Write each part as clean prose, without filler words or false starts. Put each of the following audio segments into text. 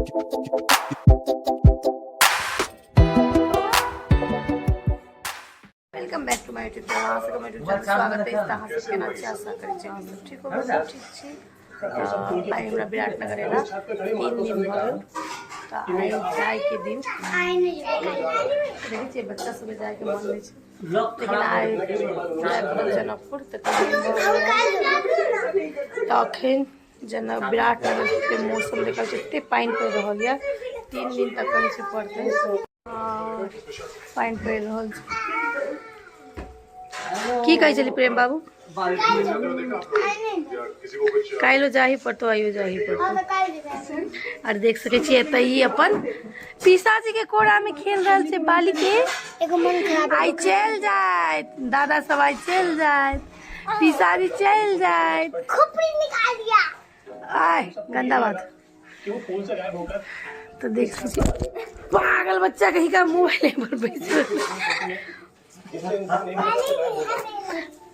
Welcome back to my YouTube channel. अहाँ सबके YouTube channel स्वागत अछि। तऽ अहाँ सब केना छी? आशा करै छी अहाँ सब ठीक होबै, सब ठीक छी। आइ हमरा विराटनगर एला 3 दिन भऽ गेल। तऽ आइ जायके दिन देखै छियै, बच्चा सबके जायके मन नहि छै, लेकिन आइ जाय पड़ल जनकपुर। तऽ अखन जेना विराटनगरके मौसम देखल छै, एते पानि पड़ि रहल यऽ। 3 दिन तक कहै छै पड़तै। पानि पड़ि रहल छै। की कहै छली प्रेम बाबू? काल्हि जाही पड़तो, आइयो जाही पड़तो। आर देख सकै छियै एतऽ ई अपन पिसाजी के कोरा में खेल रहल छै बाली के। आइ चलि जायत दादा सब, आइ चलि जायत पिसाजी, चलि जायत। खोपड़ी निकाल दिया। आय गंदा बात। तो देख सकै छियै पागल बच्चा कहीं का मोबाइल पर बैस।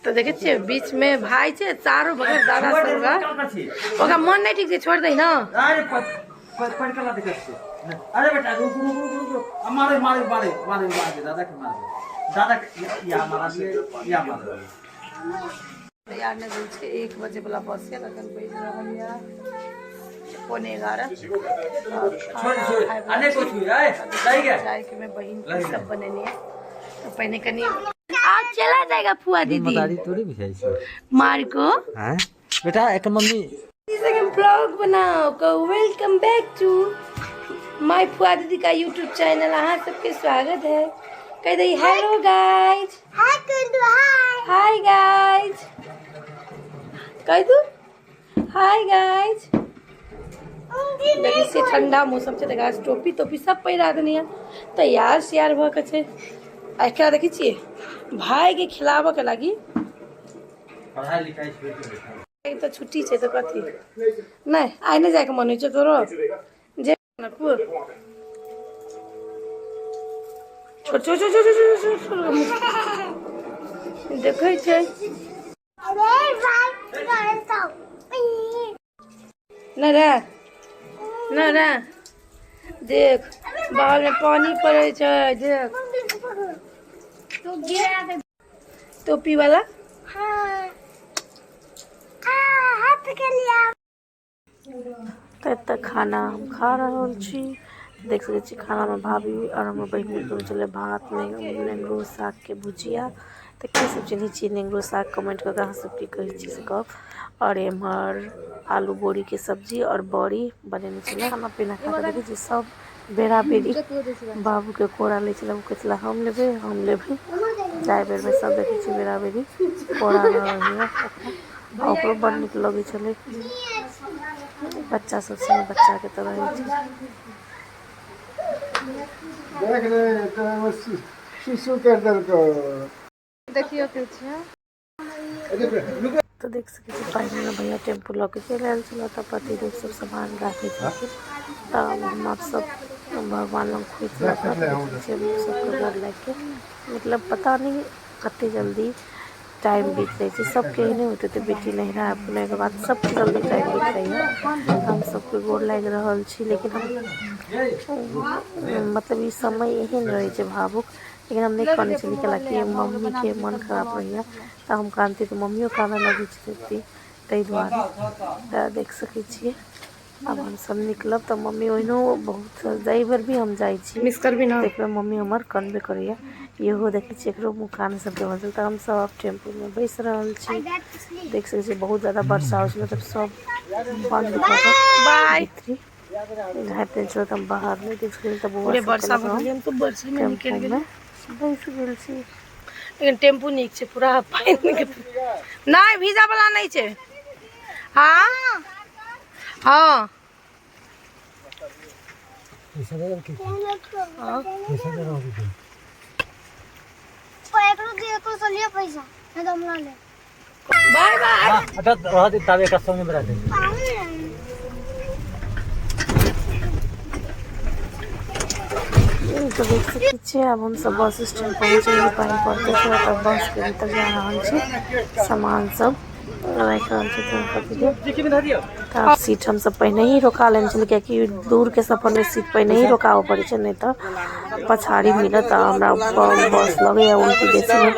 तो देखे छियै बीच में भाई छै, चारो बगल दादा सब। ओकरा मन नहीं ठीक छै, छोड़ दे ना। अरे पकड़ के अरे बेटा, रुक रुक रुक रुक, मारे मारे मारे मारे मारे दादा के, मारे दादा के, या मारा या मारा। तैयार नहि भेल छै। 1 बजे वाला बस यऽ, तखन बाजि रहल यऽ 10:45। जायके में बहिन की सब बनेने है, तो पहिने कनी आज चला जाएगा फुआ दीदी। थोड़ी बुझाइ छै। मार को। हां बेटा, एक मम्मी ब्लॉग बनाओ को। Welcome back to my फुआ दीदी का यूट्यूब चैनल, अहाँ सबके स्वागत है। कह दही हेलो गाइज। हाय कुंदू, हाय। हाय गाइज कह दू, हाय गाइज। देखै छियै ठंडा मौसम छै, तऽ गाछ टोपी तोपी सब पहिरा देने यऽ, तैयार श्यार भऽ के छै। आ एकरा देखै छियै भाई के खिलाबऽ के लागी। पढ़ाई लिखाई छोड़ के एक तऽ छुट्टी छै तऽ कथी नहि, आइ नहि जायके मन होइ छै तोरो जे जनकपुर। छोड़ छोड़ छोड़ छोड़ छोड़ छोड़, देखै छै। अरे भाई करता। नहि रे, नहि रे, देख बाल में पानी पड़ै छै, देख। तो गिरा दे। टोपी वाला। हाँ, आ हाथ के लिया। तऽ एतऽ खाना हम खा रहल छी। देख सकै छी खानामे भाभी आओर हमर बहिन मिलके छलै भात, नेंगरो सागके भुजिया। तऽ के सब चिन्है छियै नेंगरो साग? कमेंट कऽ के अहाँ सब की कहै छियै से कहब। आओर एम्हर आलू बोरीके सब्जी आओर बड़ी बनेने छलै। खाना पीना खा कऽ देखै छी सब बेरा बेरी बाबूके कोरा लै छलै। ओ कहै छलै हम लेबै, हम लेबै। जाय बेरमे सब देखै छियै बेरा बेरी कोरा रहैए ओकरा, आ ओकरो बड़ नीक लगै छलै बच्चा सब संगे। बच्चाके तऽ रहै छै। देख रे, तोरा सुसु कर देलको। देखियो के छै। तऽ देख सकै छी पानि भैया टेम्पू लऽ के चलि आयल छलै। तऽ पतिदेव सब सामान राखै छलखिन, तऽ हम आब सब भगवान लग खोइच लऽ कऽ देखै छियै सबके गोर लागि के। मतलब पता नहि कते जल्दी टाइम बीत जाइ छै। सबके एहने होइत हेतै, बेटी नैहरा अपनेके बाद सबके जल्दी टाइम बीत जाइए। हम सबके गोर लागि रहल छी, लेकिन हम मतलब ई समय एहन रहै छै भावुक। लेकिन हम नहि कानै छली, कैलाकि मम्मीके मन खराब रहैए तऽ हम कानती तऽ मम्मियो कानऽ लगै छथि, ताहि दुआरे। तऽ देख सकै छियै आब हमसब निकलब। तऽ मम्मी ओहिनो बहुत जाहि बेर भी हम जाइ छी मिस करबी ना? तऽ एक बेर मम्मी हमर कनबे करैए। इहो देखै छियै, एकरो मुँह कान सबके भऽ गेल। तऽ हमसब आब टेम्पूमे बैस रहल छी। देख सकै छियै बहुत ज्यादा वर्षा होइ छलै, तऽ सब बन्द कऽ कऽ बाय। भीतरी झाँपि देने छलै, तऽ हम बाहर नहि देख सकली। तऽ बौआ पूरे सबके वर्षा लऽ भऽ कऽ हम गेलै, हम तऽ वर्षा में निकलि टेम्पूमे गेली। बैस गेल छी। लेकिन टेम्पू नीक छै, पूरा पानि के नहि भीजा वाला नहि छै। हाँ हाँ हाँ। एकरो दे, एकरो से लिया पैसा, नहीं तो हम ना ले। Bye bye. अच्छा रह दे, ताबे का संगे में रह दे। तऽ देख सकै छियै आब हमसब बस स्टैंड पहुँच गेलियै। पानि पड़ते छै, तऽ बसके भीतर जा रहल छी। सामान सब राखि रहल छथिन पतिदेव। तऽ आब सीट हमसभ पहिने ही रोका लेने छलियै, कियाकि दूरके सफरमे सीट पहिने ही रोकाबऽ पड़ै छै, नहि तऽ पछाड़ी मिलत। आ हमरा बस लगैए उल्टी बेसी भेल,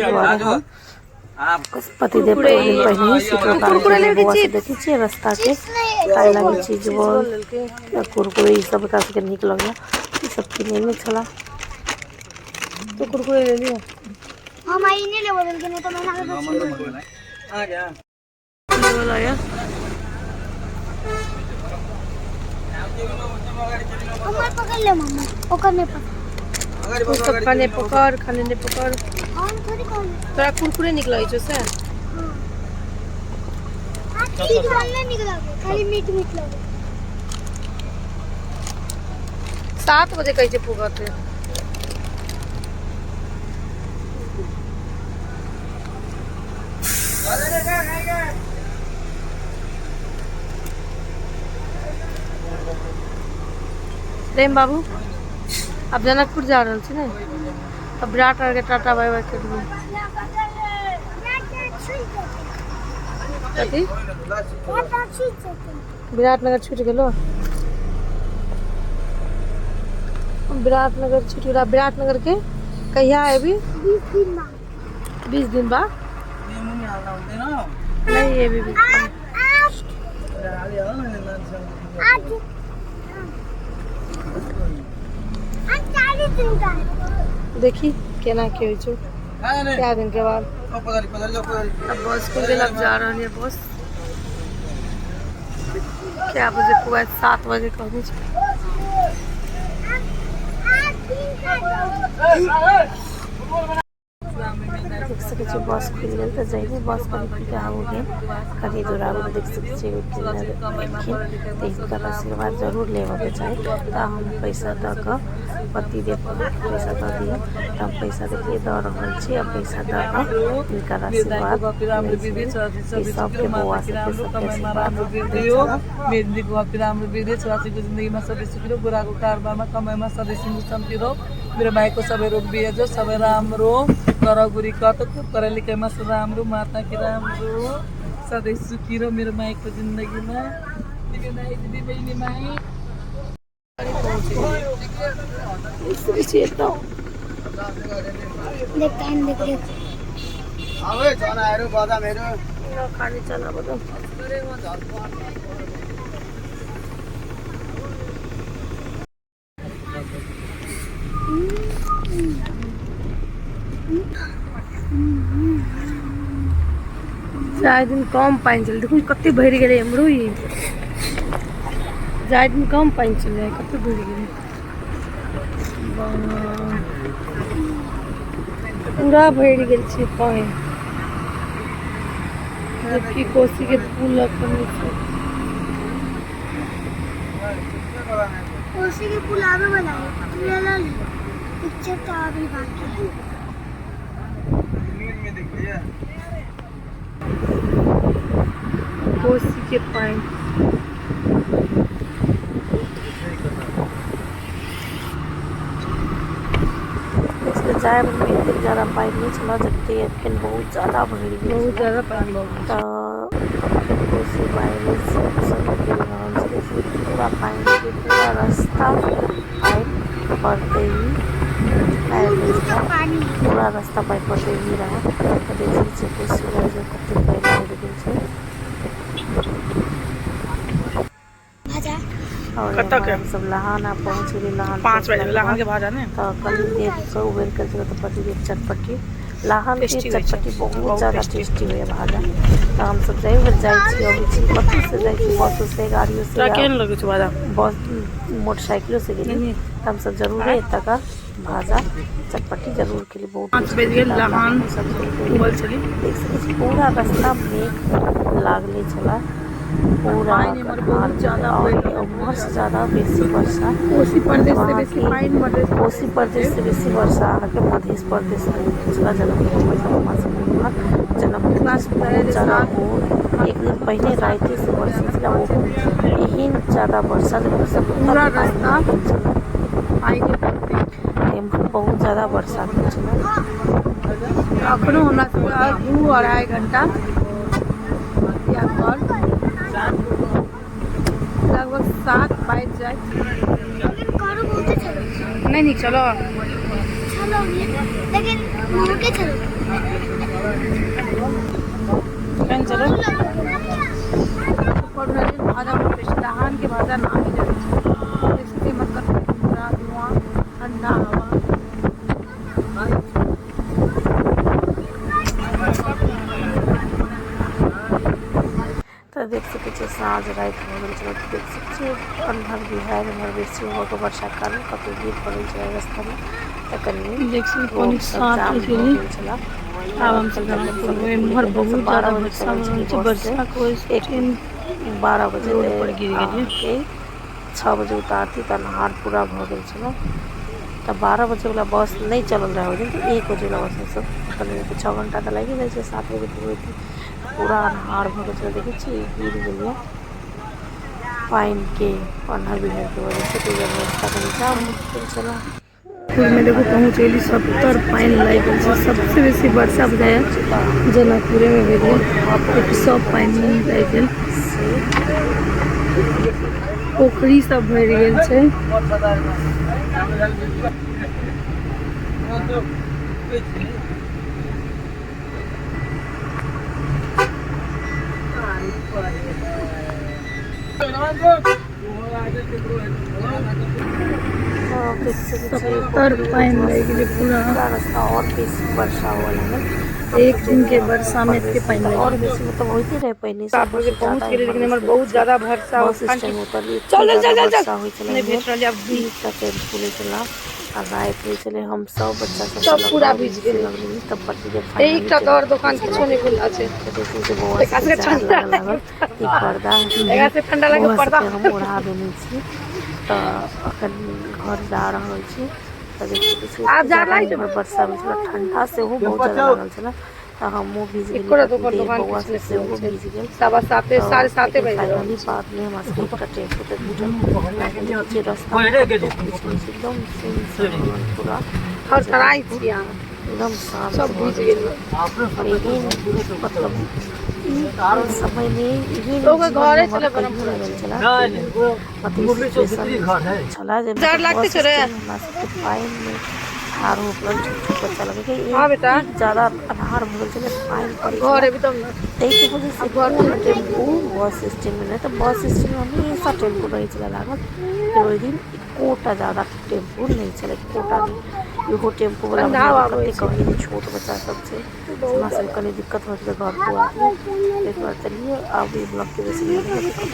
दुआरे हम पतिदेव एक दिन पहिने ही सीट रोका लेने छलियै। बौआ सब देखै छियै रास्ताके खाय लागी चीज बॉल, कुरकुरे ई सब एकरा सबके नीक लगैए, ई सब किनेने छलाह। तू कुरकुरे ले लियो। हम आई नहीं लेबो देलकै, नहीं तो महीना के हमर पकड़ ले मम्मी, ओकर नहीं पकड़। तू सब खाने पकड़, खाने नहीं पकड़। हम थोड़ी कौन। तोरा कुरकुरे नीक लगै छौ से? हां, चीज वाला निक लागे, खाली मीट मीट लागे। 7 बजे कहै छै पुगते। प्रेम बाबू अब जनकपुर जा रहल छी ने, अब विराट के टाटा बाय बाय कर दियौ। कथी विराटनगर छूटि गेलो? विराटनगर छूटि गेलो। विराटनगर के कहिया एबी? 20 दिन बाद। 20 दिन बाद नहीं एबी। देखी केना की होइ छै क्या दिन के बाद। अब बस खुल गेल, अब जा रहल है बस। क्या बजे पुगा? 7 बजे कहने छै। देख सकै छी बस खुलि गेल, तऽ जहिने बस कनि खुलि कऽ आगू गेल कनि दूर आगू, तऽ देख सकै छी एगो किन्नर एलखिन, तऽ हिनकर आशीर्वाद जरूर लेबऽके चाही। तऽ हम पैसा दऽ कऽ पतिदेव पैसा दऽ दिअ, तऽ हम पैसा देखिए दऽ रहल छी। आ पैसा दऽ कऽ हिनकर आशीर्वाद लै छी। ई सबके बौआ सबके सबके आशीर्वाद दै छलाह। मेरो राम्रो वृद्धि, छोराछोरीको जिन्दगीमा सधैँ सुखी रहो, बुढाको कारोबारमा कमाइमा सधैँ सिन्दुर चम्किरहो, मेरो भाइको सबै रोग बिहे सबै राम्रो, गरगुरी कत पढाइ लेखाइमा राम्रो, माता कि राम्रो, सधैँ सुखी रहो मेरो माइको जिन्दगीमा। दिदी दिदी बहिनी my. देख टाइम देख देख। खाने चना बादाम। जाहि दिन कम पानि छलै, देखू कते भरि गेलै एम्हरो। ई जाहि दिन कम पानि छलै कते भरि गेलै, पूरा भरि गेल छै पानि, जबकि कोसी के पुल अखन छै। कोसी के पुल आवे वाला है, पिक्चर तो अभी बाकी है। कोसी के पानि जाय में एतेक ज्यादा पानि नहि छल, जते एखन बहुत ज्यादा भरि गेल। बहुत ज्यादा पानि भऽ गेल। तऽ एखन कोसी बारिश सब गिर रहल छलै, पूरा पानि के पूरा रास्ता पानि पड़ते ही आबि गेल छलै, पूरा रास्ता पानि पड़ते ही रहै। तऽ देख सकै छियै कोसी नदी कते पानि आबि गेल छै। और हमसब लहाना पहुँच गेली। लहान 5 बजे लहान के भाजा ने, तऽ कनि देर से उबेर कर तऽ पतिदेव चटपटी, लहान के चटपटी बहुत ज्यादा टेस्टी होइए भाजा। तऽ हमसब जाहि बेर जाइ छी अबै छी, कतहु से जाइ छी, बसो से गाड़ियो से, केहन लगै छै भाजा, बस मोटरसाइकिलो से गेली, तऽ हमसब जरूरे एतऽ भाजा चटपटी जरूर खेली। बहुत 5 बजि गेल, लहान उबल छली। देख सकै छी पूरा रास्ता मेघ लागले छला, पूरा उम्हर से ज्यादा बेसी वर्षा कोसी प्रदेश से बेसी पानि मधेश, कोसी प्रदेश से बेसी वर्षा अहाँके मधेश प्रदेश में भेल छला। जनकपुर उम्हर जनकपुर बहुत ज्यादा एक दिन पहिने राति से बरसै छला, ओहो एहन ज्यादा वर्षा पूरा रास्ता पानि। एम्हर बहुत ज्यादा वर्षा भेल छला। अखनो हमरा सबके 2-2.5 घंटा आब घर। लगभग 7 बाजि जायत। लेकिन करू बहुते छलो। नहि नीक छलो? छलो, लेकिन महगे छलो। केहन छलो? भाजा दहान के भाजा नाम ही जानै छै। देख सकै, मतलब पूरा धुआं, ठंडा हवा। तऽ देख सकै छियै, साँझ राति भऽ गेल छलै। तऽ देख सकै छियै, अन्हर बिहाड़ि एम्हर बेसी होबऽके वर्षाके कारण कतहु गिर पड़ल छलै रस्तामे, तऽ कनि देख सकै, रोड पौने सब सात जाम बजि भऽ गेलै। गेल छलै। आब हमसब जनकपुर एम्हर बहुत 12 ज्यादा बजे वर्षा चलल भऽ रहल छलियै छै। बससँ, वर्षाके वजह से एक ट्रेन 12 बजे रोड पर गिर गेलियै। अहाँके 6 बजे उतारती, तऽ अन्हार पूरा भऽ गेल छलै। तऽ 12 बजेवला बस नहि चलल रहै ओहि दिन, तऽ 1 बजेवला बस हमसब पकड़लियै। तऽ 6 घण्टा तऽ लागि जाइ छै, 7 बजे पुगैती। पूरा अन्हार भऽ गेल छलै। देखै छियै, गिर गेलियै पानिके अन्हर बिहाड़िके वजहसँ, ताहि दुआरे रास्ता कनि जाम भऽ गेल छलै। जनकपुरमे देखो पहुँच गेली। सबतर पानि लागि गेल छै। सबसे बेसी वर्षा बुझाइए जनकपुरेमे भेलै, कियाकि सब पानि लागि गेल, पोखरी सब भरि गेल छै। देख सकै छियै, सबतर पानि लागि गेलै पूरा। पूरा रास्ता और बेसी वर्षा हुअ लागल। एक दिन के वर्षा में एते पानि लागि और गेल। बेसी मतलब होइते रहै पहिने। 7 बजे पहुँच गेलै, लेकिन एम्हर बहुत ज्यादा वर्षा। बस स्टैंड उतरलियै। चल चल चल चल। वर्षा होइ छलै। नहि भेट रहल आब। एकटा टेम्पू लै छला आ राति होइ छलै। हम सब बच्चा सब सब पूरा भीज गेलै। लगलियै तब पति एकटा तऽ और दोकान किछो नहि खुलल छै। बौआ एकरा सबके सबके जाड़ ठंडा लागल लागल ई पर्दा एकरा से ठंडा लागे बौआ पर्दा। सबके हम ओढ़ा देने छी। तऽ अखन घर जा रहल छी। तऽ देख सकै छी, आब जाड़ ज्यादा लागि इम्हर वर्षा भेल छलै, ठंडा सेहो बहुत ज्यादा लागल छलै, तऽ हमहूँ भीज गेलियै। एको दोकान दोकान बौआ किछु सब नहि खुलल सेहो छै। भीज गेल। 7:15, 7:30 बाजि रहल फाइनली छै। बादमे हमरा सबके एकटा टेम्पू तऽ भेटल। देखै छियै, रास्तामे कतहु किछु नहि छै, एकदम सुनसान पूरा। थरथराइ छी अहाँ। एकदम शान्त सब भऽ भीज गेल गेलियै। छलै। आओर एहन मतलब ई समयमे एहन ओकर घरे जीवनमे हमर छलै कहियो ब्रह्मपुरा। नहि भेल छलै। मतलब सिचुएशन छलै जे डर लागतै बस छौ रे? स्टैंड हमरा सबके पानिमे ठाढ़ होय पड़ल। छोट छोट बच्चा लगे कि हाँ बेटा। ज्यादा अन्हार भऽ गेल छलै, पानि पड़ै घर छलै, एबी तब ने। ताहिके वजहसँ एको टेम्पू बस स्टैंडमे नहि। तऽ बस स्टैंडमे हमेशा टेम्पू रहै छलै लागल, लेकिन ओहि दिन एकोटा ज्यादा टेम्पू नहि छलै, एकोटा नहि। इहो टेम्पूवला ठंडा भैया आबै कते छै। कहलियै जे छोट बच्चा सब छै, हमरा सबके कनि दिक्कत भऽ जेतै घर पुआरमे, ताहि दुआरे चलियै आब ई ब्लॉगके बेसी नहि।